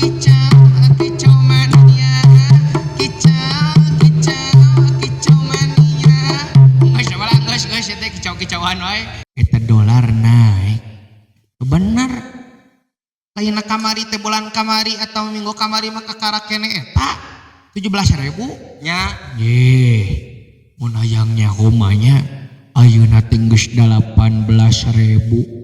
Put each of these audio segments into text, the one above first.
kicau kicau mania, kicau kicau kicau mania. Geus malah geus geus teh kicau-kicauan wae. Eta dolar naik. Bener. Lain kamari teh bulan kamari atau minggu kamari mah kakara kene eta 17.000 Nya. Ye, mun hayang nyaho mah nya ayeuna teh geus 18.000.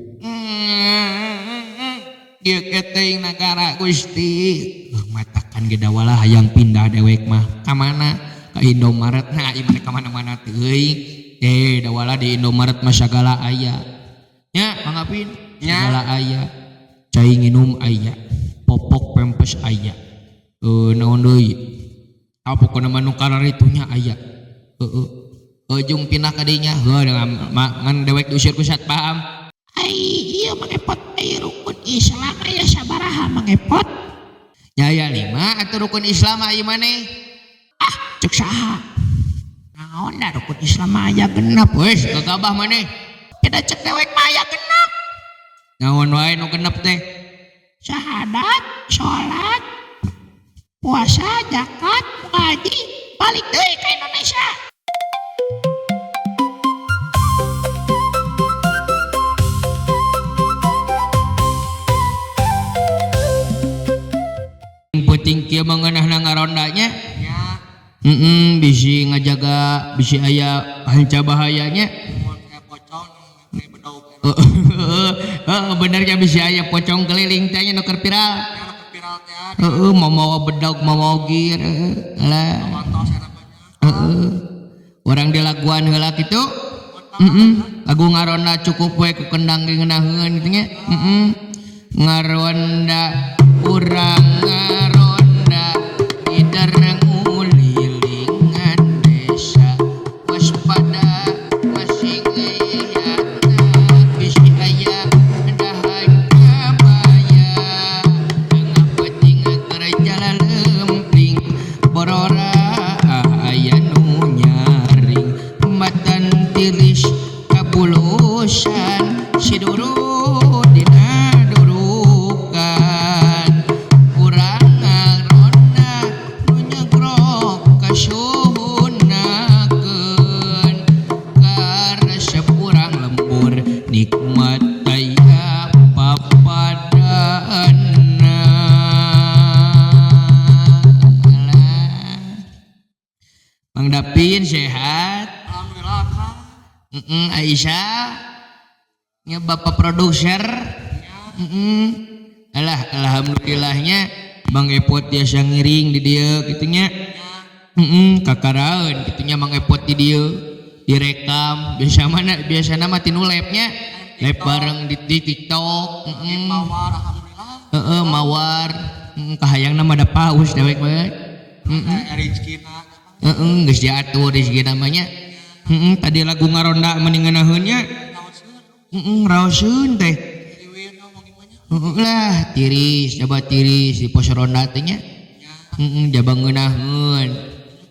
Ieu teuing nagara Gusti. Matakan ge dawalah hayang pindah dewek mah. Ka mana? Ka Indomaret. Nah, ieu mah ka mana-mana teuing. Eh, dawalah di Indomaret mah sagala aya. Nya, Mang Apin? Nya. Sagala aya. Cai nginum aya. Popok pempes aya. Naon deui? Ah, pokona mah nu kararitunya aya. Heeh. Ujung pindah ka dinya, heuh ngan dewek diusir ku satpam. Ai ieu mangepot ai rukun Islam aya sabaraha mangepot? Nya aya 5 atuh rukun Islam ieu maneh. Ah, cek saha? Naon da rukun Islam mah aya genep geus gagabah maneh. Kita cek dewek mah aya genep. Naon wae nu genep teh? Syahadat, salat, puasa, zakat, haji, balik deui ka Indonesia. Penting kieu mengenahna ngarondanya. Nya. Heeh, bisi ngajaga bisi aya hanca bahayanya. Mun aya pocong nu bedog. Heeh, bener nya bisi aya pocong keliling teh nya nu keur viral. Nya nu keur viral teh. Heeh, mau bedog mau gir heeh lah. Mantos eta mah nya. Heeh. Urang dilaguan heula kitu. Heeh, lagu ngaronda cukup we ku kendang ge ngeunaheun kitu nya. Heeh. Ngaronda urang ngaronda ngider ngulilingan desa, waspada masing ayana bisi aya dahan kabaya, tengah peuting keur jalalemping borora aya nu nyaring, matan tiris kabulusan siduru dina durukan, urang ngaronda nu nyegrok kasuhunakeun, karesep urang lembur nikmat aya papadana. Mang Dapin sehat? Alhamdulillah Kang. Heeh, Aisyah nya bapak produser. Heeh. Alah, alhamdulillahnya Bang Epot biasa ngiring di dieu kitu nya. Heeh, kakaraeun kitu nya Mang Epot di dieu direkam biasa mana biasana mah tinu live-nya live bareng di TikTok. Heeh. Mawar alhamdulillah. Heeh, mawar. Heeh, kahayangna mah da paus dewek mah. Heeh. Aya rezekina. Heeh, geus diatur rezeki namanya. Heeh, tadi lagu ngaronda mending ngeunaheun nya. Heeh, raoseun teh. Heeh lah, tiris, coba tiris di pos ronda teh nya. Heeh, jaba ngeunaheun.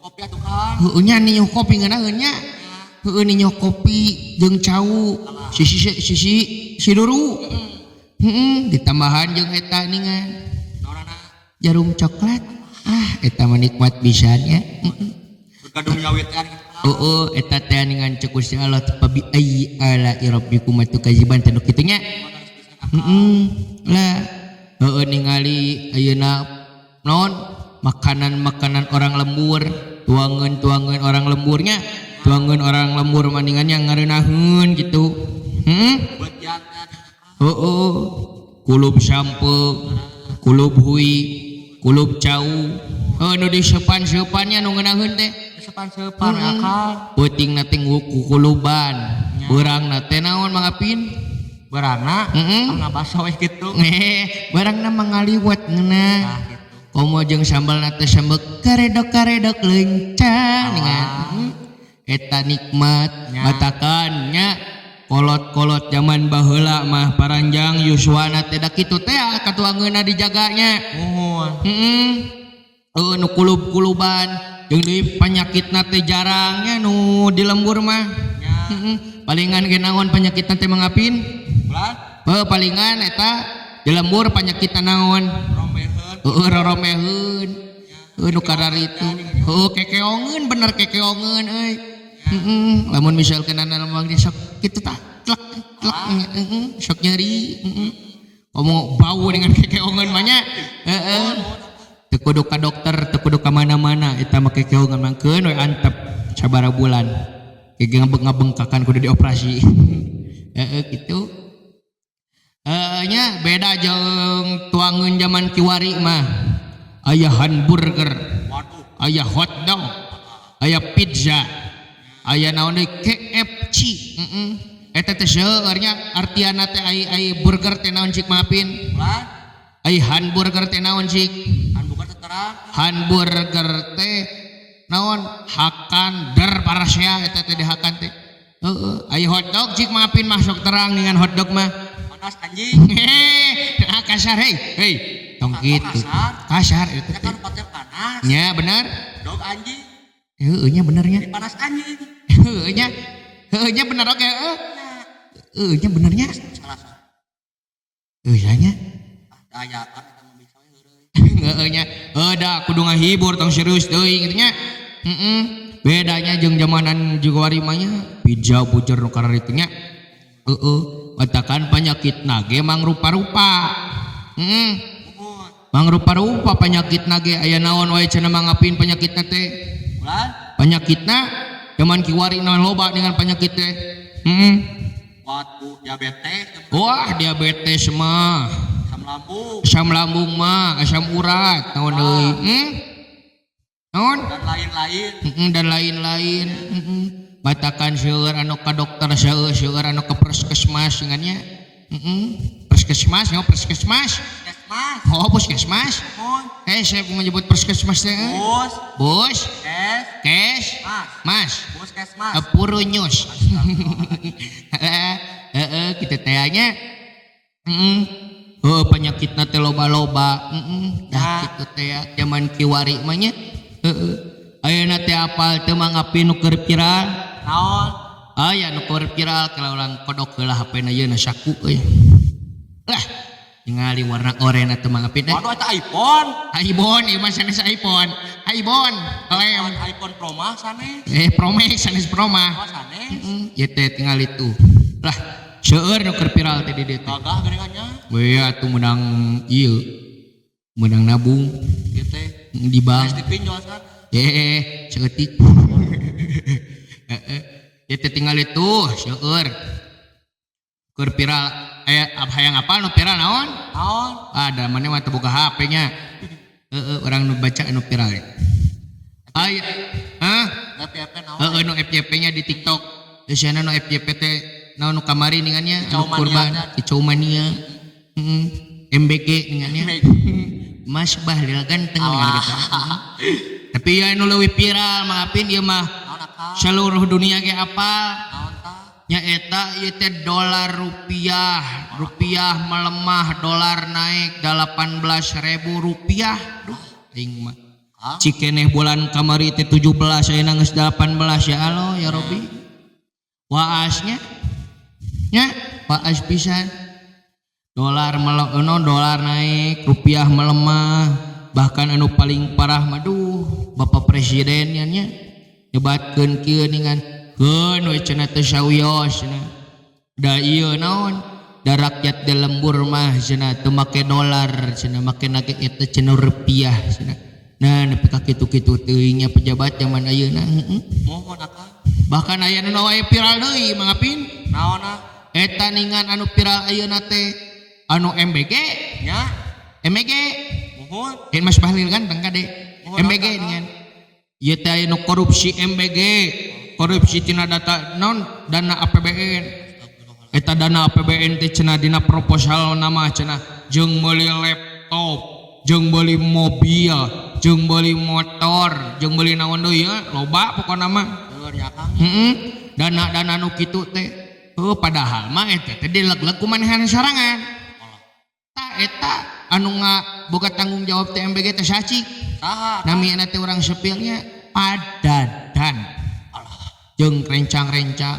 Kopi atuh Kang. Heeh nya niuh kopi ngeunaheun nya. Heeh niuh kopi jeung cau sisi sisi siduru. Heeh, ditambahan jeung eta ningan. Jarum coklat. Ah, eta mah nikmat pisan nya. Heeh. Surga duniawi teh. Heeh, eta teh ningan cek Gusti Allah fabi ayyi ala'i rabbikum tukadziban teh nu kitu nya. Heeh. Lah, heeh ningali ayeuna naon makanan-makanan orang lembur, tuangeun-tuangeun orang lemburnya, tuangeun orang lembur maningan yang ngareunaheun gitu. Heeh. Heeh, kulub sampe, kulub hui, kulub cau. Heuh nu diseupan-seupannya nu ngeunaheun teh. Seupan-seupan we akal. Peutingna teh kukuluban. Beurangna teh naon Mang Apin? Beurangna? Heeh. Ah ngabaso we kitu. Eh, beurangna mah ngaliwet ngeunah. Tah kitu. Komo jeung sambalna teh sambel karedok-karedok leunca ningan. Eta nikmat matakan nya kolot-kolot zaman baheula mah paranjang yuswana teh da kitu teh katuangeunna dijaganya. Muhun. Heeh. Heuh nu kulub-kuluban jeung deui panyakitna teh jarangnya nu di lembur mah. Heeh. Palingan ge naon panyakitna teh Mang Apin? Bulan? Heuh palingan eta di lembur panyakitna naon? Rombeheun. Heueuh roromeheun. Heueuh nu kararitu. Heueuh kekeongeun bener kekeongeun euy. Heeh, lamun misalkeun anu mah sok kitu tah tlek tlek heeh sok nyeri heeh. Komo bau dengan kekeongeun mah nya. Heeh. Teu kudu ka dokter, teu kudu ka mana-mana eta mah kekeongeun mah keun we antep sabaraha bulan. Gege ngabeng-ngabengkakan kudu dioperasi. Heeh kitu. Heeh nya beda jeung tuangeun zaman kiwari mah. Aya hamburger, Waduh. Aya hotdog, aya pizza, aya naon deui KFC. Heeh. Eta teh seueur nya artiana teh ai ai burger teh naon cik maapin? Ulah. Ai hamburger teh naon cik? Hamburger teh terang. Hamburger teh naon hakan der parasea eta teh dihakan teh. Heeh, ai hotdog cik maapin mah sok terang dengan hotdog mah. Panas anjing. Hehe, ah, kasar hei, hei, tong Oh, gitu. kasar. Kasar itu Ya teh. kan patnya panas. Nya bener. Dog anjing. Heeh nya bener nya. Jadi panas anjing. Heeh nya. Heeh nya bener oke heeh. Heeh nya bener nya. Salah salah. Heuh nya. Ah, daya kan eta mah bisa we heureuy. Heeh nya. Heuh da kudu ngahibur tong serius teuing kitu nya. Heeh. Bedanya jeung zamanan juga mah nya pizza bujer nu kararitu nya. Heeh, katakan penyakit ge mangrupa-rupa. Heeh. Muhun. Mangrupa-rupa penyakit ge aya naon wae cenah mangapin penyakitna teh. Ulah. Penyakitna zaman kiwari naon loba dengan penyakit teh. Heeh. Waktu diabetes, Wah, diabetes mah, asam lambung asam lambung mah, asam urat, naon deui? Hmm? Naon? Dan lain-lain. Heeh, dan lain-lain. Heeh. Matakan seueur anu ka dokter seueur seueur anu ka puskesmas ingatnya. Heeh. Puskesmas, nya puskesmas. Puskesmas. Oh, puskesmas. Muhun. Eh, saya mau menyebut puskesmas teh. Eh. Bus, Bus, kes, kes, mas. Mas. Puskesmas. Purunyus. Heeh, heeh kitu teh nya. Heeh. Oh, penyakitna teh loba-loba. Heeh. Dah Nah. kitu teh ya zaman kiwari mah nya. Heeh. Ayeuna teh apal teu mangapin nu keur viral? Naon? Aya nu keur viral kalau urang kodok heula HP-na yeuna saku euy. Lah, ningali warna oranye teh mangapin eh. Waduh eta iPhone. iPhone ieu mah sanes iPhone. iPhone, lem. iPhone iPhone Pro mah sanes. Eh, Pro Max sanes Pro mah. Oh sanes. Heeh, ieu teh tingal itu. Lah, seueur nu keur viral teh di dieu teh. Gagah geuningannya. We atuh meunang ieu. Meunang nabung Ieu teh. di bank. Geus dipinjol san. Eh, saeutik. Heeh. Ieu teh tinggal itu seueur. Keur viral aya hayang apal nu viral naon? Naon? Ah, da maneh mah teu boga HP nya. Heeh, urang nu baca anu viral. Aya, hah? FYP naon? Heeh, nu FYP nya di TikTok. Eusiana nu FYP teh naon nu kamari ningannya anu Kicau mania kurban teh. kicau mania. Heeh. MBG ningannya. Mas Bahlil ganteng dengan gitu. Tapi ya anu leuwih viral maafin ieu mah Naon akang? seluruh dunia ge apal. Naon tah? Nya eta ieu teh dolar rupiah, rupiah melemah, dolar naik 18.000 rupiah. Duh, aing mah. Kang. Cikeneh bulan kamari teh 17 ayeuna geus 18 ya Allah ya Robbi. Waasnya nya waas pisan. Dolar no, dolar naik, rupiah melemah, bahkan anu paling parah mah duh, Bapak Presiden nya nya nyebatkeun kieu ningan keun we cenah teu sawios cenah. Da ieu naon? Da rakyat di lembur mah cenah teu make dolar cenah make nage eta cenah rupiah cenah. Nah nepi ka kitu-kitu teuing nya pejabat zaman ayeuna heeh. Mohon akang. Bahkan aya nu wae viral deui mangapin. Naon ah? Eta ningan anu viral ayeuna teh anu MBG, Nya. MBG. Mohon. Eh Mas Bahlil ganteng kade. Mohon MBG akang. ningan. Ieu teh aya nu korupsi MBG, korupsi tina data non dana APBN. Eta dana APBN teh cenah dina proposal nama cenah jeung meuli laptop, jeung meuli mobil, jeung meuli motor, jeung meuli naon deui ya, loba pokona mah. Seueur nya akang. Heeh. Dana-dana nu kitu teh. Heuh padahal mah eta teh dileg-leg ku manehan sorangan. Tah eta anu boga tanggung jawab teh MBG teh sacik. Saha? Namina teh urang sepilnya Padadan. Jeung rencang-rencang.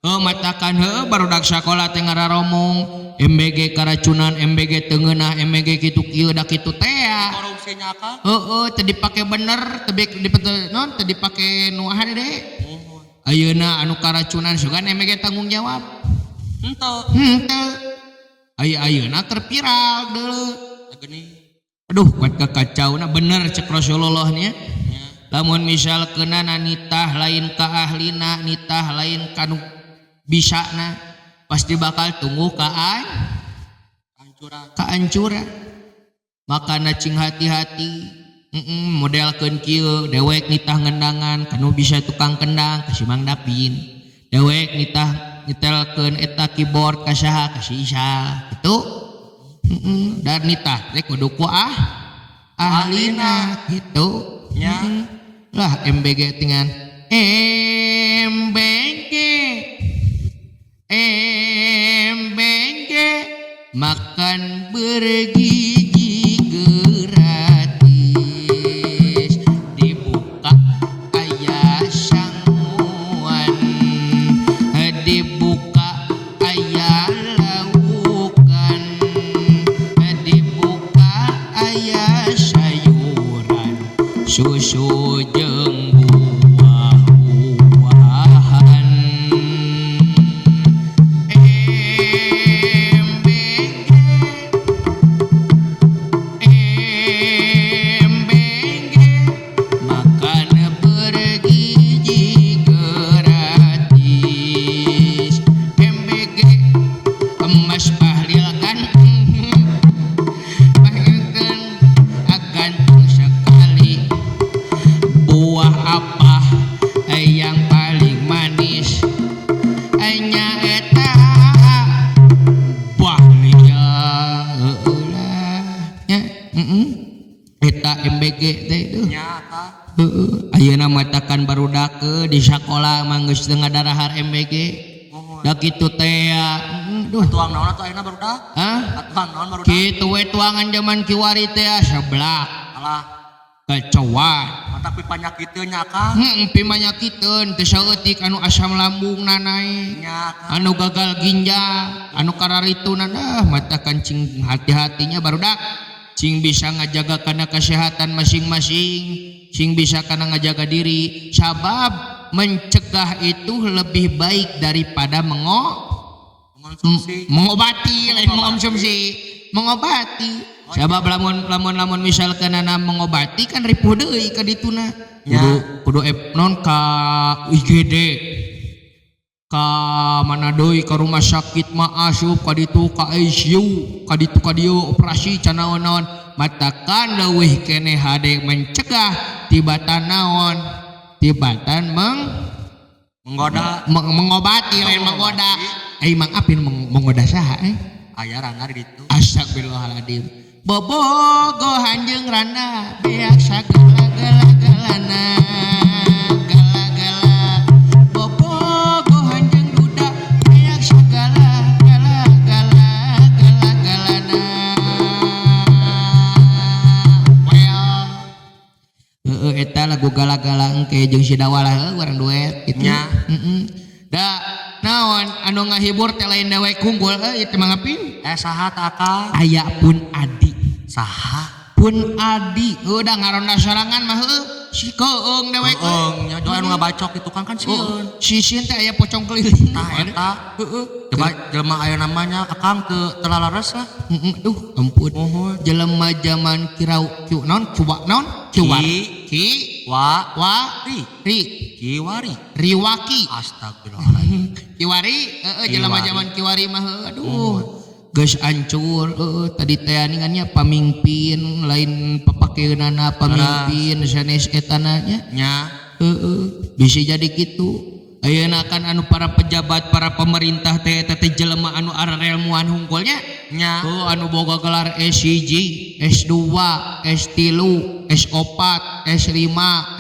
Heuh matakan heuh barudak sakola teh ngararomong MBG karacunan, MBG teu ngeunah, MBG kitu kieu da kitu teh. Korupsinya Akang. Heeh, teu dipake bener, teu dipake non, teu dipake nu hade. Muhun. Ayeuna anu karacunan sugan MBG tanggung jawab. Henteu. Henteu. Aya ayeuna keur viral deuleu. Geuning. Aduh, kuat kakacauna bener cek Rasulullah nya. Nya. Lamun misal kena nitah lain ka ahlina, nitah lain ka nu bisana, pasti bakal tunggu Hancuran. Kaancuran. Makana cing hati-hati. Modelkeun kieu dewek nitah ngendangan kanu bisa tukang kendang ka si Mang Dapin. Dewek nitah nyetelkeun eta keyboard ka saha, ka si Isal gitu. Dan nitah teh kudu ku ahlina gitu. Nya. Lah MBG dengan MBG MBG makan bergizi gratis, dibuka aya sanguan, dibuka aya laukan, dibuka aya sayuran, susu jeung buah-buahan. MBG MBG makan bergizi gratis. MBG emas Bahlil kan bahkan ganteng sekali. Buah apa yang paling manis? Nya eta Bahlil heueuh lah nya. Eta MBG teh duh. Nya Akang. Heeh, ayeuna matakan barudak di sakola mah geus teu ngadarahar MBG. Muhun. Da kitu teh ya. Duh. Tuang naon atuh ayeuna barudak? Hah? Tuang naon barudak? Kitu we tuangan zaman kiwari teh seblak, Alah, kecoan. Matak pipanyakiteun nya Akang. Heeh, pimanyakiteun teu saeutik anu asam lambungna naek. Nya Akang. Anu gagal ginjal, anu kararituna dah matakan cing hati-hatinya barudak. Cing bisa ngajaga kana kesehatan masing-masing, cing bisa kana ngajaga diri. Sabab mencegah itu lebih baik daripada mengkonsumsi. Mengobati, lain mengkonsumsi, mengobati. Sabab lamun lamun lamun misalkan ana mengobati kan ripuh deui ka dituna. Ya. Kudu kudu non ka IGD, ka mana deui, ka rumah sakit mah asup ka ditu, ka ICU, ka ditu ka dieu, operasi canaon-naon. Matakan leuwih keneh hade mencegah tibatan naon, tibatan menggoda. Mengobati, lain menggoda. Eh, Mang Apin menggoda saha eh? Aya randa di ditu. Astagfirullahaladzim. Bobogohan jeung randa beak sagala-gala-galana gala-gala. Bobogohan jeung duda beak sagala gala gala gala galana. Well. Heeh, eta lagu gala-gala engke jeung si Dawala heuh urang duet gitu. Nya. Heeh. Da naon anu ngahibur teh lain dewek unggul euy ieu teh Mang Apin. Eh, saha tah Akang? Aya Pun Adi. Saha? Pun Adi. Heuh, da ngaronda sorangan mah heuh si keung dewek. Heeh, nya doa anu ngabacok itu kan kan Oh, sieun. si sieun teh aya pocong keliling. Tah eta. Heeh. Coba jelema aya namanya Akang teu teu lalares lah. Heeh, duh ampun. Muhun. Jelema zaman kirau kiu naon cuba naon? Kiwar. Ki. Ki Wa wa ri ri kiwari. Riwaki. Astagfirullahaladzim. Kiwari, heeh, jelema Kiwari. zaman kiwari mah heuh, aduh. Geus hancur heuh, tadi teh aningannya pamimpin lain papakeunana pamimpin sanes etana nya. Nya. Heeh, bisa jadi kitu. Ayeuna kan anu para pejabat, para pemerintah teh eta teh jelema anu arelmuan hungkulnya. Nya. Oh, anu boga gelar S1, S2, S3, S4, S5,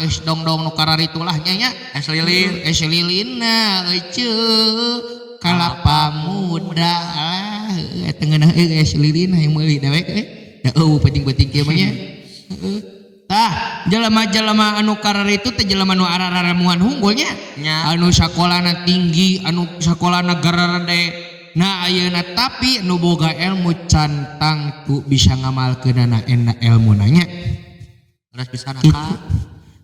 S dongdong nu kararitulah nya nya. Es lilin. Es lilinna euceu kalapa muda lah eta ngeunah euy es lilin hayang meuli dewek euy. Da eueuh penting-penting kieu mah nya. Heeh. Tah, jelema-jelema anu kararitu teh jelema nu araramuan hunggulnya. Nya. Anu sakolana tinggi, anu sakolana gararade. Nah ayeuna tapi nu boga ilmu can tangtu bisa ngamalkeunana enak ilmu nanya. Leres pisan Gitu. Akang.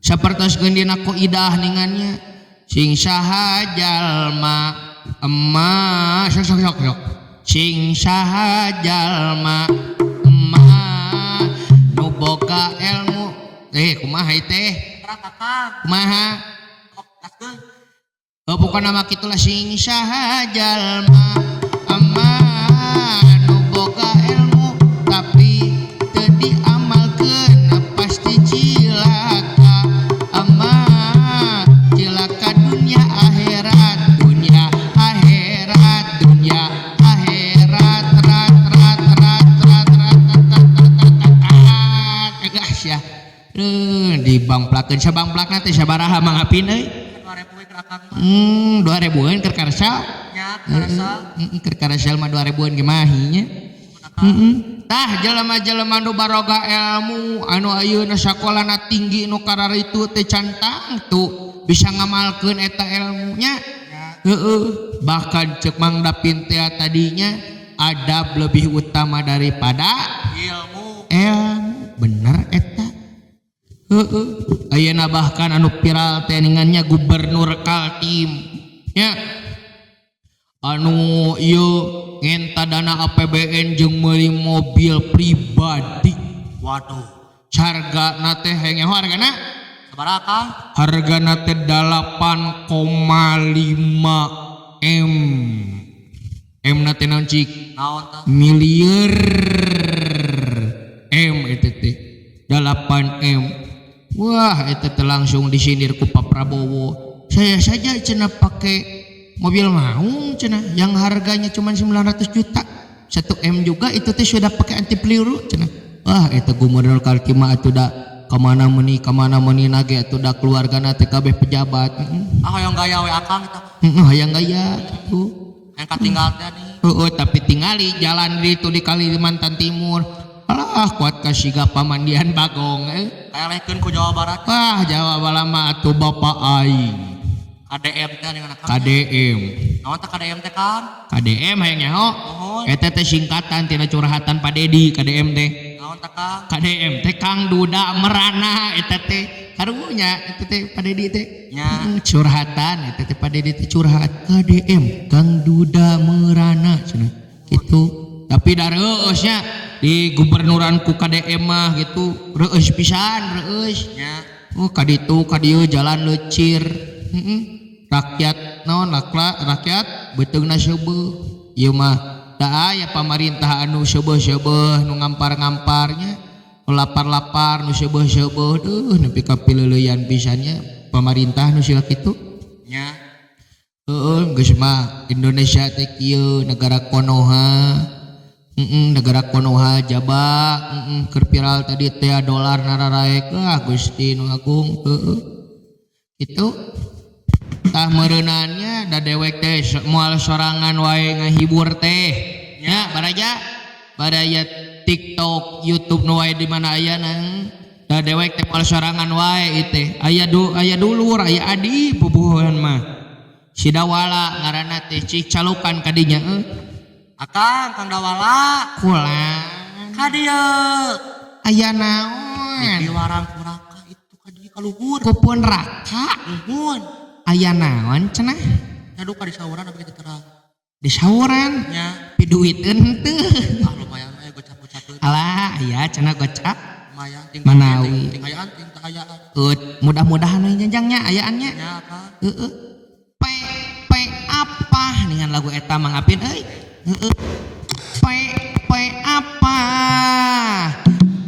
Sapertoskeun dina kaidah ningannya sing saha jalma emak sok sok sok sok sing saha jalma emak nu boga ilmu kumaha ieu teh Terang Akang. Kumaha? Sok gaskeun. Oh, pokokna mah kitulah sing saha jalma emak nu boga ilmu tapi teu diamalkeun pasti cilaka emak, cilaka dunia akhirat, dunia akhirat, dunia akhirat, rat rat rat rat rat rat rat rat rat rat rat ya. Dibangplakeun sabangplakna teh sabaraha Mang Apin euy? 2000 we keur Akang mah. 2000-an keur karasal. Nya karasal. Heeh, keur karasal mah 2000-an ge mahi nya. Heeh. Tah jelema-jelema nu baroga ilmu anu ayeuna sakolana tinggi nu kararitu teh can tangtu bisa ngamalkeun eta ilmunya. Heeh, bahkan cek Mang Dapin teh tadinya adab lebih utama daripada Ilmu. Ilmu bener eta. Heeh. Ayeuna bahkan anu viral teh ningannya gubernur Kaltim nya anu ieu ngenta dana APBN jeung meuli mobil pribadi. Waduh. Hargana teh hayang nyaho hargana? Sabaraha Kang? Hargana teh 8,5 M. M na teh naon cik? Naon tah? Miliar. M eta teh 8 M. Wah, eta teh langsung disindir ku Pak Prabowo. Saya saja cenah pakai mobil maung cenah yang harganya cuma 900 juta. 1 M juga itu teh sudah pakai anti peluru cenah. Wah, eta gubernur Kaltim mah atuh da kamana meuni kamana meuni nage atuh da keluargana teh kabeh pejabat. Heeh. Ah hoyong gaya we Akang eta. Heeh, hayang gaya gitu. Yang katinggal teh nih. Heeh, tapi tingali jalan di itu di Kalimantan Timur. Alah, kuat ka siga pamandian Bagong eh. Kaelehkeun ku Jawa Barat. Wah, Jawa Barat mah atuh bapak aing. KDM teh dengan Akang. KDM. Naon tah KDM teh Kang? KDM hayang nyaho. Nuhun. Eta teh singkatan tina curhatan Pak Dedi KDM teh. Naon tah Kang? KDM teh Kang Duda Merana eta teh. Karunya eta teh Pak Dedi teh. Nya. Curhatan eta teh Pak Dedi teh curhat KDM Kang Duda Merana cenah. Gitu. Tapi da reueus nya di gubernuran ku KDM mah gitu reueus pisan reueus. Nya. Oh kaditu kadieu jalan leucir. Heeh. Rakyat naon rakyat beuteungna seubeuh. Ieu mah da aya pamarintah anu seubeuh-seubeuh nu ngampar-ngamparnya, nu lapar-lapar nu seubeuh-seubeuh deuh nepi ka pileuleyan pisannya pamarintah nu siga kitu. Nya. Heeh, geus mah Indonesia teh kieu negara Konoha. Heeh, negara Konoha jaba, heeh, keur viral tadi teh dolar nararaek. Ah Gusti nu agung, heeh. Itu tah meureunannya da dewek teh moal sorangan wae ngahibur teh. Nya baraja baraya TikTok, YouTube nu wae di mana aya nang. Da dewek teh moal sorangan wae ieu teh. Aya du aya dulur, aya adi pupuhuan mah. Si Dawala ngaranna teh cik calukan ka dinya euy. Akang, Kang Dawala. Kulan. Ka dieu. Aya naon? Di warang ku raka itu ka dieu ka luhur. Kupun raka? Nuhun. Aya naon cenah? Aduh ka disauran abdi teh terang. Disauran? Nya. Piduiteun henteu. Ah lumayan we gocap-gocapeun. Alah, aya cenah gocap. Lumayan ting Manawi. ting hayaan ting teu hayaan. Mudah-mudahan we nyanjangnya ayaannya. Nya Kang. Heeh. P P apa dengan lagu eta Mang Apin euy. Heeh. P P apa?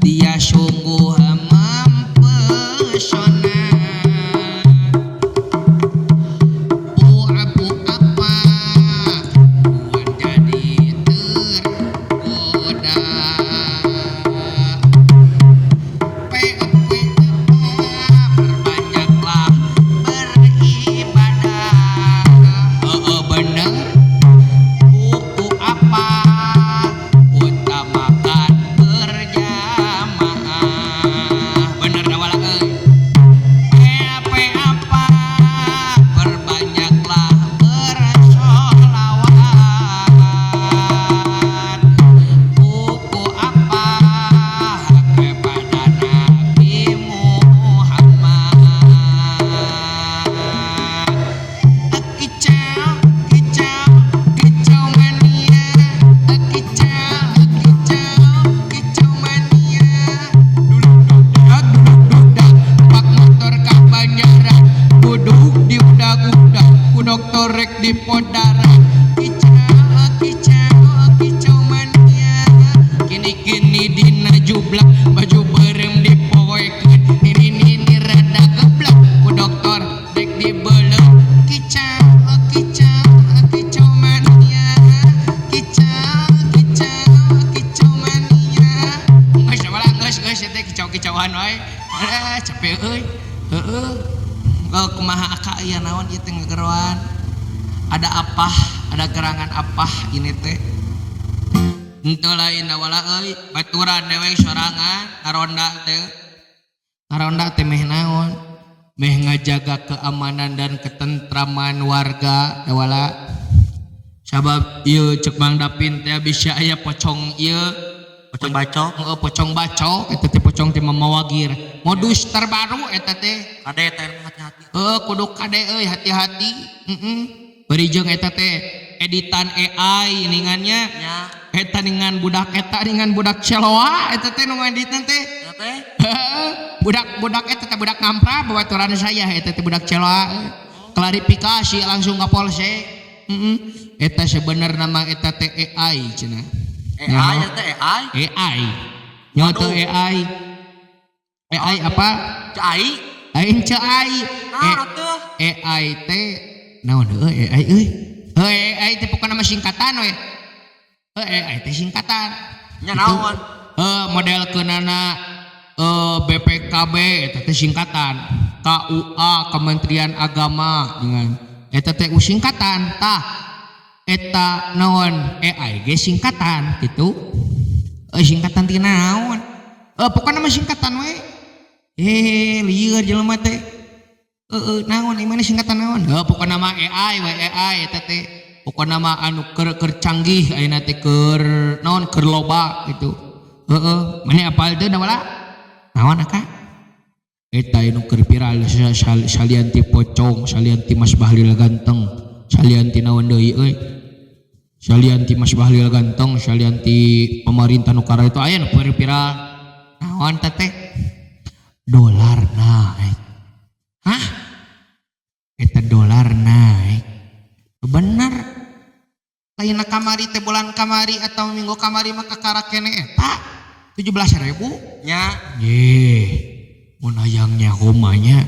Dia sungguh mempesona. Bu abu apa? Buat jadi tergoda. P P apa? Perbanyaklah beribadah. Heeh bener. Bu bu apa? dipodaran. Kicau kicau kicau mania, kini kini dina jublak baju beureum dipoekeun, nini nini rada geblak ku doktor dek dibeuleum. Kicau kicau kicau mania, kicau kicau kicau mania. Geus malah geus geus teh kicau-kicauan wae. Eh, capek euy. Heeh. Oh, kumaha aka, ieu naon ieu teh ngegeroan? Ada apa? Ada gerangan apa ini teh? Henteu lain wala euy, baturan dewek sorangan ngaronda teh. Ngaronda teh meh naon? Meh ngajaga keamanan dan ketentraman warga wala. Sabab ieu cek Mang Dapin teh bisa aya pocong ieu. Pocong bacok. Heeh, pocong bacok eta teh, pocong teh mamawagir. Modus terbaru eta teh. Kade teh, hati-hati. Heuh, kudu kade euy, hati-hati. Heeh. Bari jeung eta teh editan AI ningannya. Nya. Eta ningan budak, eta ningan budak celoa eta teh nu ngeditan teh. Ya teh. Heeh, budak-budak eta teh budak ngampra babaturan saya eta teh budak celoa. Klarifikasi langsung ke polsek. Heeh. Eta sebenarnya nama eta teh AI cenah. AI ya teh, AI. AI. Nyaho teu AI? AI apa? AI. Lain ce AI. Nah, atuh. AI teh naon heuh AI euy? Heuh, AI teh pokona mah singkatan we. Heuh, AI teh singkatan. Nya naon? Heuh, model keunana BPKB eta teh singkatan. KUA, Kementerian Agama, dengan eta teh singkatan. Tah, eta naon AI ge singkatan gitu. Eh, singkatan ti naon? Eh, pokona mah singkatan we. Eh, lieur jelema teh. Heeh, naon ieu mana singkatan naon? Heuh, pokona mah AI we, AI eta teh. Pokona mah anu keur keur canggih ayeuna teh, keur naon, keur loba gitu. Heeh, maneh apal teu da wala? Naon aka? Eta anu keur viral salian ti pocong, salian ti Mas Bahlil ganteng, salian ti naon deui euy? Salian ti Mas Bahlil ganteng, salian ti pemerintah nu itu aya nu keur viral. Naon teh teh? Dolar naik. Hah? Eta dolar naik. Bener. Lain kamari teh, bulan kamari atau minggu kamari mah kakara kene eta 17.000. Nya. Ye, mun hayang nyaho mah nya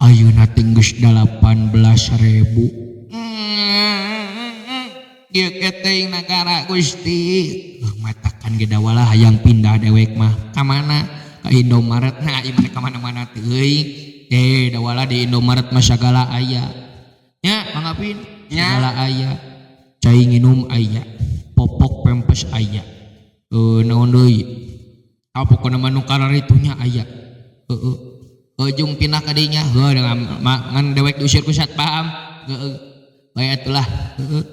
ayeuna teh geus 18.000. Ieu teuing nagara Gusti. Matakan ge dawalah hayang pindah dewek mah. Ka mana? Ka Indomaret. Nah, ieu mah ka mana-mana teuing. Eh, dawalah di Indomaret mah sagala aya. Nya, Mang Apin, Nya. segala aya. Cai nginum aya, popok pempes aya. Eh, naon deui? Ah, pokona mah nu kararitu nya aya. Heeh. Ujung pindah ka dinya, heuh, dengan ngan dewek diusir ku satpam. Heeh. Bae atulah. Heeh.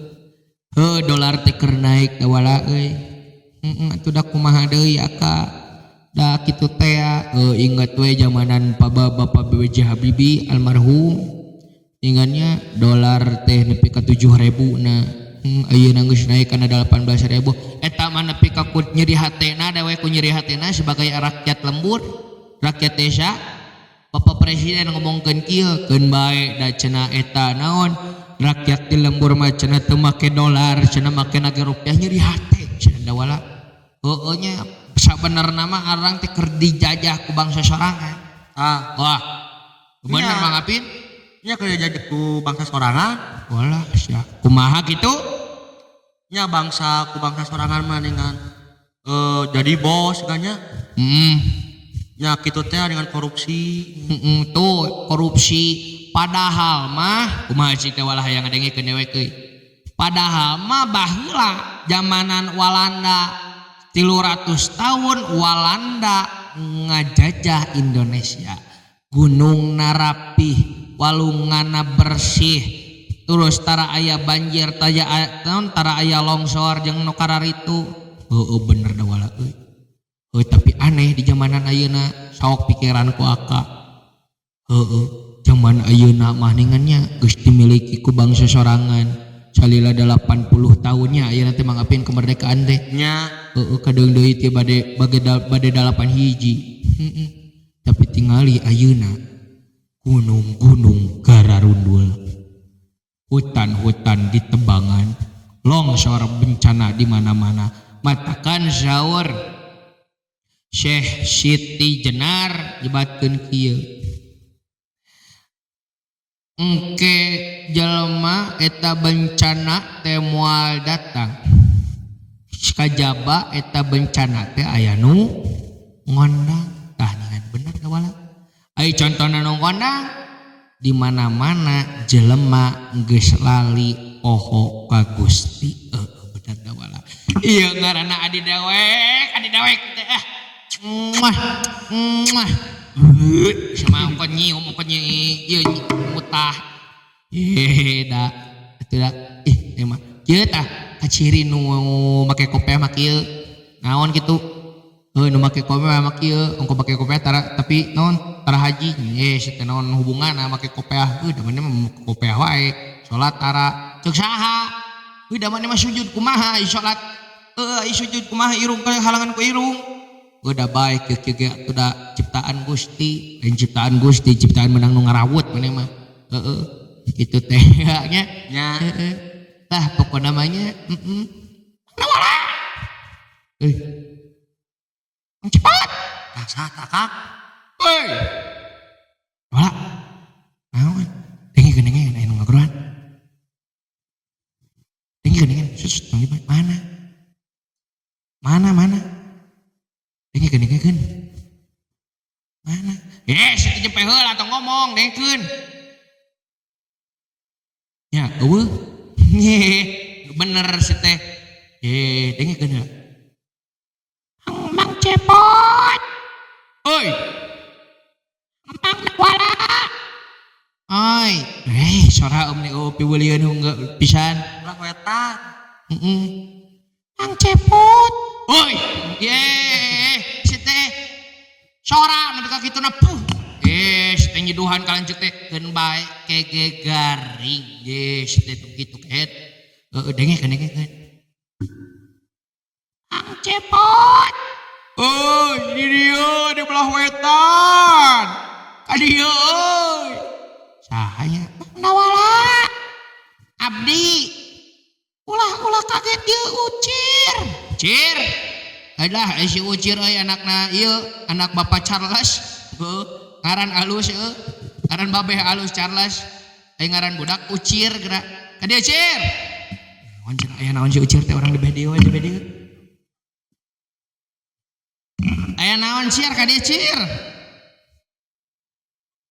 Heuh, dolar teh keur naik dawala euy. Heeh, atuh da kumaha deui aka? Da kitu teh heuh, inget we zamanan Bapak B.J. Habibie almarhum. Ingatnya dolar teh nepi ka 7.000 na. Ayeuna geus naik kana 18.000. Eta mah nepi ka ku nyeri hatena dewek, ku nyeri hatena sebagai rakyat lembur, rakyat desa. Bapak Presiden ngomongkeun kieu, keun bae da cenah eta naon rakyat di lembur mah cenah teu make dolar cenah, make ge rupiah. Nyeri hate cenah dawala. Heueuh nya, sabenerna mah arang teh keur dijajah ku bangsa sorangan. Ah, wah, bener. Iya. Mang Apin. Nya keur dijajah ku bangsa sorangan. Walah sia, kumaha kitu? Nya bangsa ku bangsa sorangan mah dengan jadi bos kan nya. Nya kitu teh dengan korupsi. Tuh korupsi, padahal mah kumaha cik teh walah hayang ngadengikeun dewek euy. Padahal mah baheula zamanan Walanda, 300 tahun Walanda ngajajah Indonesia, gunung rapih, walungana bersih, terus tara aya banjir, taya naon, tara aya longsor jeung nu kararitu. Heueuh, bener da wala euy. Heuh, tapi aneh di zamanan ayeuna, saok pikiran ku aka. Heueuh, zaman ayeuna mah ningannya geus dimiliki ku bangsa sorangan. Salila 80 tahunnya ayeuna teh Mang Apin kemerdekaan teh. Nya. Heueuh, kadeung deui teh bade bade bade 8 hiji. Heeh. Tapi tingali ayeuna gunung-gunung gararundul. Hutan-hutan ditebangan, longsor bencana di mana-mana. Matakan saur Syekh Siti Jenar nyebatkeun kieu. Engke jelema eta bencana teh moal datang. Kajaba eta bencana teh aya nu ngondang. Tah ningan bener kawala. Ai contona nu ngondang di mana-mana jelema geus lali poho ka Gusti. Bener kawala. Ieu ngaranna adi dewek teh ah. Muah muah. Sama ongkot nyium ongkot nyi ieu mutah. Ye da atuh da ih emang kieu tah kaciri nu make kopiah mah kieu. Naon kitu? Heuh nu make kopiah mah kieu, ongko make kopiah tara tapi naon tara haji. Ye teh naon hubunganna make kopiah? Heuh da maneh mah make kopiah wae. Salat tara. Ceuk saha? Heuh da maneh mah sujud kumaha ai salat? Heuh ai sujud kumaha irung halangan ku irung. Heuh da bae kieu kieu ge atuh da ciptaan Gusti, lain ciptaan Gusti, ciptaan menang nu ngarawut maneh mah. Heeh. Kitu teh nya. Nya. Heeh. Tah pokona mah nya heeh. Nawala. Euy. Cepat. Tah saha tah Kang? Euy. Wala. Naon? Dengekeun dengekeun aya nu ngagerohan. Dengekeun dengekeun. Sus, mana? Mana mana? Dengekeun dengekeun. Mana? Yes, itu jepe heula tong ngomong, dengekeun. Nya, eueuh. Bener si teh. Dengekeun heula. Mang Cepot. Oi. Mang Wala. Oi, sora om nih oh piweulian hungga pisan. Ulah wetan. Heeh. Mang Cepot. Oi, ye, si teh. Sora nepi ka kituna puh. Si teh nyiduhan ka lanceuk teh keun bae kege garing. Ye, si teh kitu ket. Heeh, dengekeun dengekeun. Mang Cepot. Oi, di dieu di belah wetan. Ka dieu euy. Saha nya? Nawala. Abdi. Ulah-ulah kaget ieu Ucir. Cir. Alah si Ucir euy anakna ieu, anak Bapak Charles. Heuh, ngaran alus euy. Ngaran babeh alus Charles. Aya ngaran budak Ucir geura. Ka dieu Cir. Naon cenah aya naon si Ucir teh urang di beh dieu we di beh dieu. Aya naon Cir ka dieu Cir?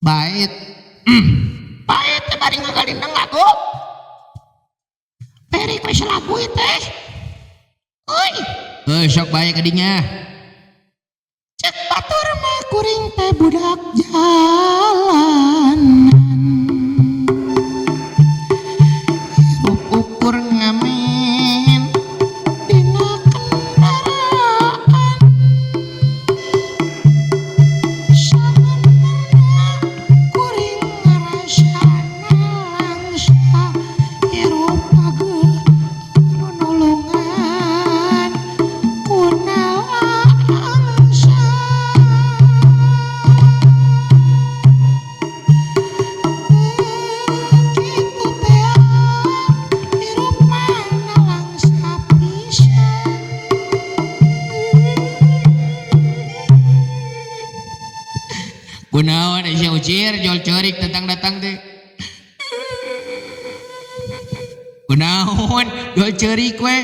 Bait. Bait teh bari ngagalindeng lagu. Perik we lagu ieu teh. Euy. Heuh sok bae ka dinya. Cek batur mah kuring teh budak jalanan. Hirup ukur ngamen dina kendaraan. Sabenerna kuring ngarasana langsa hirup pageuh nu nulungan kuna langsa. Kitu teh hirup mah langsa pisan. Kunaon si Ucir jol ceurik datang-datang teh. Kunaon jol ceurik we.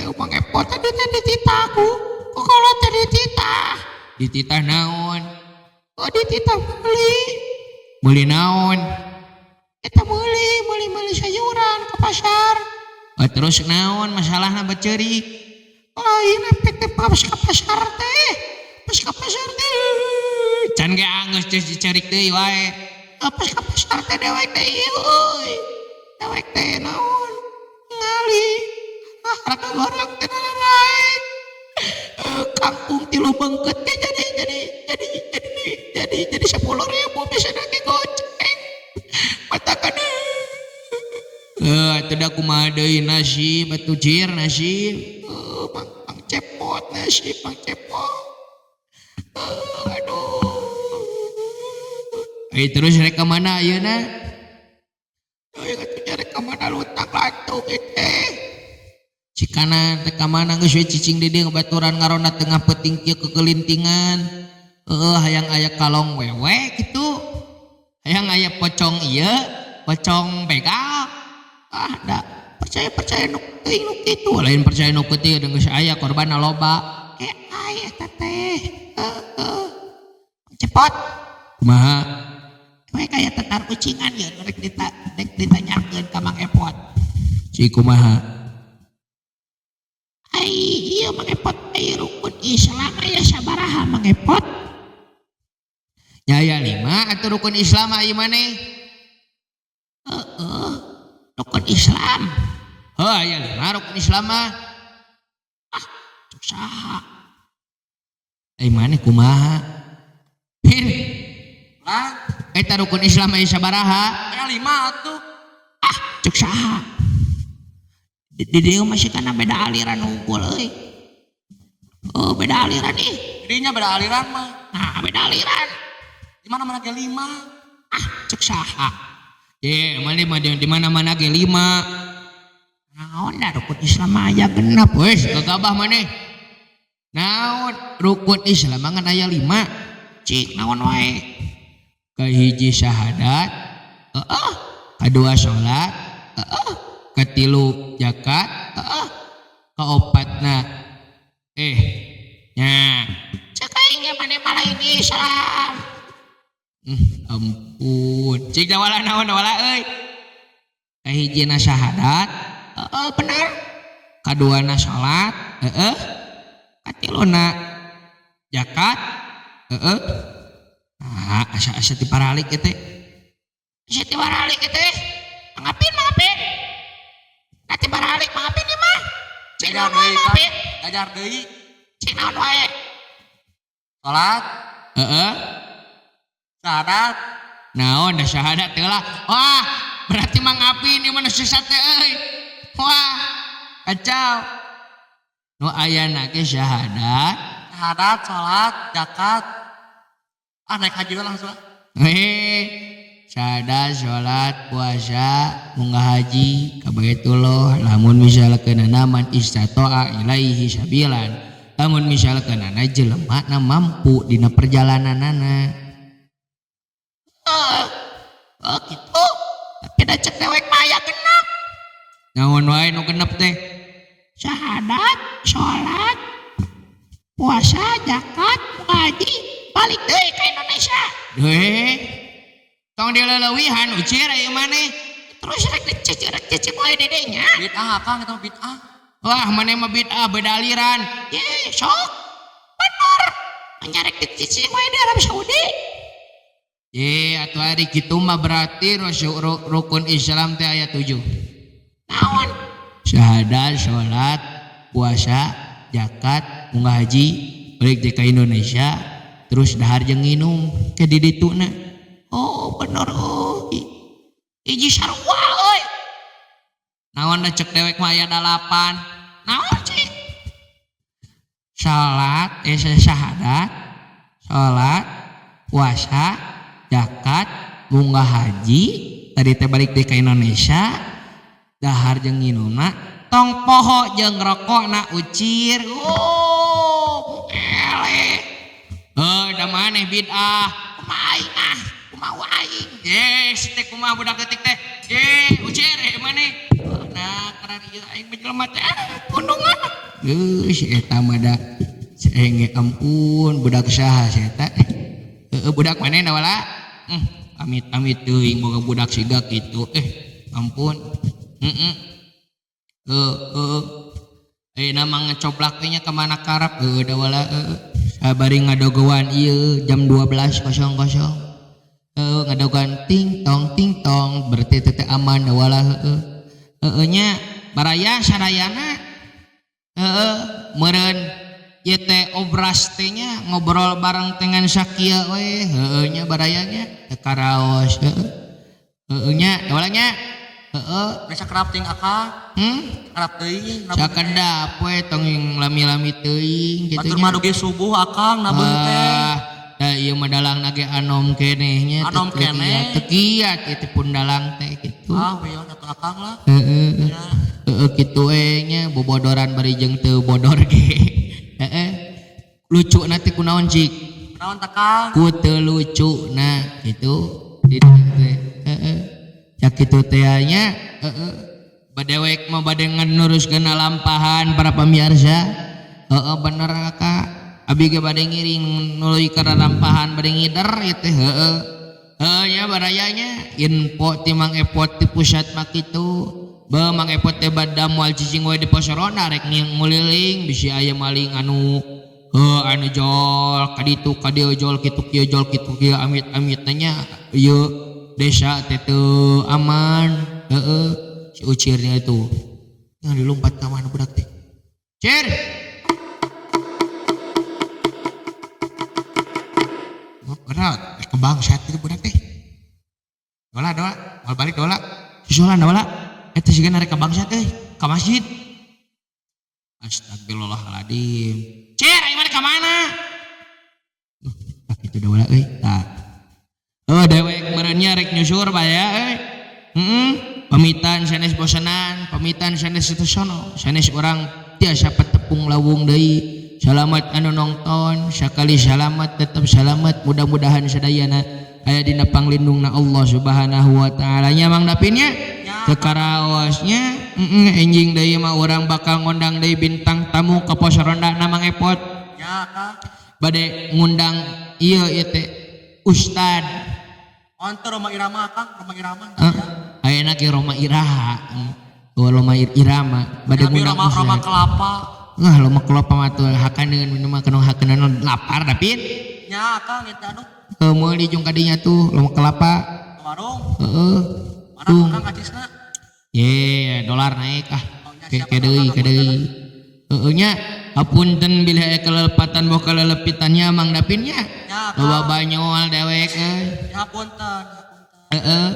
Teu mangepot teh dititah aku. Kok kalau teh dititah? Dititah naon? Oh dititah meuli. Meuli naon? Eta meuli, meuli-meuli sayuran ke pasar. Oh, terus naon masalahna baceurik? Lain efek teh pas ka pasar teh. Pas ka pasar teh. Can ge anggeus teh diceurik deui wae. Pas ka pasar teh dewek teh ieu euy. Dewek teh naon? Ngali. Ah, harga barang teh naik. Kangkung 3 bengket teh jadi 10.000 biasana ge goceng. Matakan atuh da kumaha deui nasib atuh Cir nasib. Mang Cepot nasib Mang Cepot. Aduh. Terus rek ka mana ayeuna? Euy kanan teh ka mana geus we cicing di dieu baturan ngaronda tengah peuting kieu kekelintingan. Heeh, hayang aya kalong wewe kitu. Hayang aya pocong ieu, pocong begal. Ah, da percaya-percaya nu teuing nu kitu, lain percaya nu kitu geus aya korbanna loba. AI eta teh. Heeh. Cepot. Kumaha? We kaya tetar ucingan ya rek ditanyakeun ka Mang Epot. Ci kumaha? Ai ieu Mang Epot, ai rukun Islam aya sabaraha Mang Epot? Nya aya 5 atuh rukun Islam aya maneh. Heeh, rukun Islam. Heuh aya 5 rukun Islam mah. Ah, cuk saha? Ai maneh kumaha? Pin. Lah, eta rukun Islam aya sabaraha? Aya 5 atuh. Ah, cuk saha? Di dieu masih kana beda aliran unggul euy. Oh, beda aliran ih. Dinya beda aliran mah. Nah, beda aliran. Di mana-mana ge 5. Ah, cek saha? Ye, mana mah di mana-mana ge 5. Naon da rukun Islam aya genep wes gagabah maneh. Naon rukun Islam ngan aya 5. Cik naon wae? Kahiji syahadat, heeh. Kadua salat, heeh. Katilu zakat, heeh. Kaopatna nya. Cek aing ge maneh mah lain Islam. Ampun. Cik dawala naon dawala euy? Kahijina syahadat, heeh bener. Kaduana salat, heeh. Katiluna zakat, heeh. Ah, asa-asa ti paralik ieu teh. Asa ti paralik ieu teh. Mangapin, mangapin. Da ti paralik mangapin ieu mah. Cik naon wae mangapin? Gajar deui. Cik naon wae? Salat. Heeh. Syahadat. Naon da syahadat teh lah. Wah, berarti mangapin ieu mah nu sesat teh euy. Wah, kacau. Nu ayana ge syahadat, syahadat, salat, zakat. Ah, naik haji langsung. Heh, syahadat, salat, puasa, munggah haji ka Baitullah, lamun misalkeunana man istata'a ilaihi sabilan. Lamun misalkeunana jelema na mampu dina perjalananana. Oh, gitu. Tapi da cek dewek mah aya genep. Naon wae nu genep teh? Syahadat, salat, puasa, zakat, haji, balik deui ka Indonesia. Heh. Tong dileleuwihan ucir ieu maneh. Terus rek dicicing, rek cicing wae dedenya. Bid'ah akang eta mah bid'ah. Wah, maneh mah bid'ah beda aliran. Ye, sok. Bener. Nyarek dicicing wae di Arab Saudi. Ye, atuh ari kitu mah berarti rukun Islam teh aya 7. Naon? Syahadat, salat, puasa, zakat, munggah haji, balik deui ka Indonesia, terus dahar jeung nginum ke di dituna. Oh, bener euy. Hiji sarua euy. Naon da cek dewek mah aya 8. Naon cik? Salat, syahadat, salat, puasa, zakat, munggah haji, tadi teh balik deui ka Indonesia, dahar jeung nginumna, tong poho jeung rokokna ucir. Oh, eleh. Heuh, da maneh bid'ah. Kumaha aing ah? Kumaha aing? Yes, teh kumaha budak leutik teh? Ye, ucir maneh. Nah, karena ieu aing mah jelema teh pundungan. Geus eta mah da senge ampun budak saha si eta. Heeh, budak maneh da wala? Amit-amit teuing boga budak siga kitu. Ampun. Heeh. Heeh. Ayeuna mah ngecoplak we nya ka mana karep heueuh da wala heueuh. Sabari ngadogoan ieu jam 12.00. Heueuh ngadogoan ting tong ting tong berarti teh aman da wala heueuh. Heueuh nya baraya sadayana heueuh meureun ieu teh obras teh nya ngobrol bareng dengan sakieu we heueuh nya baraya nya teu karaos heueuh. Heueuh nya da wala nya heeh. Bisa kerap ting akang. Kerap teuing. Sakedap we tong lami-lami teuing kitu Batur nya. mah dugi subuh akang nabeun teh. Ah, da ieu mah dalang ge anom keneh nya. Anom keneh. Teu kiat ieu teh pun dalang teh kitu. Ah, wieu atuh akang lah. Heeh. Ya. Heeh kitu we nya bobodoran bari jeung teu bodor ge. Heeh. Lucu na teh kunaon cik? Naon tah Kang? Ku teu lucu na gitu di dinya teh. Heeh. Ya kitu teh nya heeh. Badewek mah bade nganuruskeun lampahan para pamirsa. Heeh bener Kak. Abi ge bade ngiring nuluy ka lampahan bade ngider ieu teh heeh. Heuh nya barayanya info ti Mang Epot ti pusat mah kitu. Beuh Mang Epot teh bada moal cicing we di pos ronda rek nguliling bisi aya maling anu heuh anu jol ka ditu ka dieu jol kitu kieu jol kitu kieu amit-amit nya ieu desa teh teu aman heeh si ucirnya itu yang dilompat ka mana budak teh. Cir. Berat, kebangsat itu budak teh. Dola dola, mau balik dola. Susulan dola. Eta siga narek ka bangsat euy, ka masjid. Astagfirullahaladzim. Cir, ayo mana ka mana? Tah kitu dola euy, tah. Oh, dewek meureunnya rek nyusur baya euy. Heeh. Pamitan sanes bosenan, pamitan sanes sono, sanes urang tiasa patepung lawung deui. Salamat anu nonton, sakali salamat tetap salamat, mudah-mudahan sadayana aya dina panglindungna Allah Subhanahu wa taala. Nya Mang Dapinnya teu karaosnya, enjing deui mah urang bakal ngondang deui bintang tamu ka pos ronda na Mang Epot. Ya Kang. Bade ngundang ieu ieu teh Ustad. Onte Roma Irama Kang, Roma Irama. Hah? Ayeuna ge Roma Iraha. Oh, Roma Irama bade ngundang Roma, Roma kelapa. Wah, Roma kelapa mah tuh hakaneun minum mah kanu hakaneun lapar Dapin. Nya Kang eta aduh. Heuh meuli jeung kadinya tuh Roma kelapa. Ke warung. Heeh. Mana Kang kacisna? Ye, dolar naik ah. Ke deui, ke deui. Heeh nya, hapunten bilih aya kelelepatan boh kalelepitannya Mang Dapin nya. Loba banyol dewek euy. Ya punten. Heeh.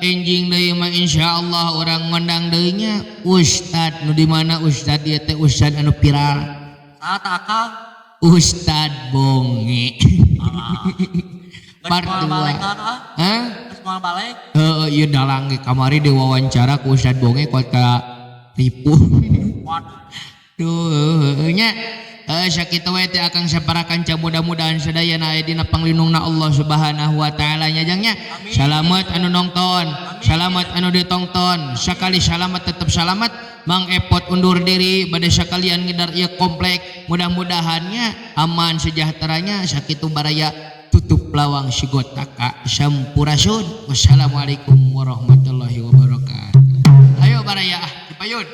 Enjing deui mah insyaallah urang ngondang deui nya ustad nu di mana ustad ieu teh ustad anu viral. Saha Kang? Ustad Bonge. Part 2. Hah? Geus moal balik. Heeh, ieu dalang ge kamari diwawancara ku Ustad Bonge kota ripuh. Waduh. Duh, nya sakitu we teh akang saparakanca mudah-mudahan sadayana aya dina panglindungna Allah Subhanahu wa taala nya jang nya. Salamet anu nongton, salamet anu ditongton, sakali salamet tetep salamet. Mang Epot undur diri bade sakalian ngidar ieu komplek, mudah-mudahannya aman sejahteranya sakitu baraya tutup lawang sigotaka sampurasun. Wassalamualaikum warahmatullahi wabarakatuh. Ayo baraya ah dipayun.